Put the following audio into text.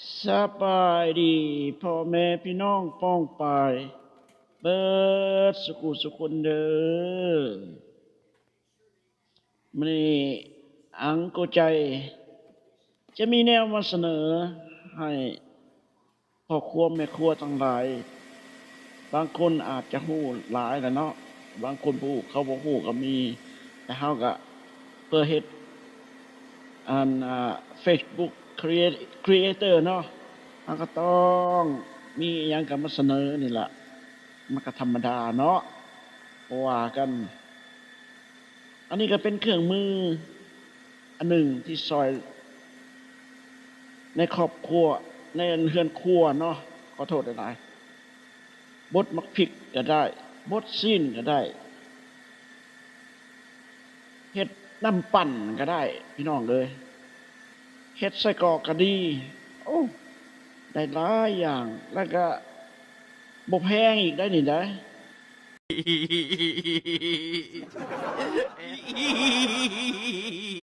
ສະບາຍດີພໍ່ແມ່ພີ່ນ້ອງປ້ອງປາຍເບິດສຸຂູສຸຄົນເດີ. ມື້ນີ້ອັງໂກໃຈຈະມີແນວມາສະເໜີໃຫ້ພໍ່ຄົວແມ່ຄົວທັງຫຼາຍ. ບາງຄົນອາດຈະຮູ້ຫຼາຍແລ້ວເນາະ, ບາງຄົນຜູ້ເຂົາບໍ່ຮູ້ກໍມີ, ແຕ່ເຮົາກໍເພື່ອເຮັດ ອັນ ອ່າ Facebook Create- Creator ເນາະ, ເຮົາກໍຕ້ອງມີອີ່ຫຍັງກໍມາສະເໜີນີ້ລະ, ມັນກໍທຳມະດາເນາະ, ບໍ່ວ່າກັນ. ອັນນີ້ກໍເປັນເຄື່ອງມືອັນໜຶ່ງທີ່ຊ່ອຍໃນຄອບຄົວ ໃນເຮືອນຄົວເນາະ, ຂໍໂທດຫຼາຍໆ. ບົດໝາກພິກກໍໄດ້, ບົດຊີ້ນກໍໄດ້, ເຮັດນ້ຳປັ່ນກໍໄດ້ ພີ່ນ້ອງເອີຍ, ເຮັດໄສ້ກອກກໍດີ. ໂອ້ ໄດ້ຫຼາຍຢ່າງ, ແລ້ວກໍບໍ່ແພງອີກໄດ໋ນີ້ໄດ໋.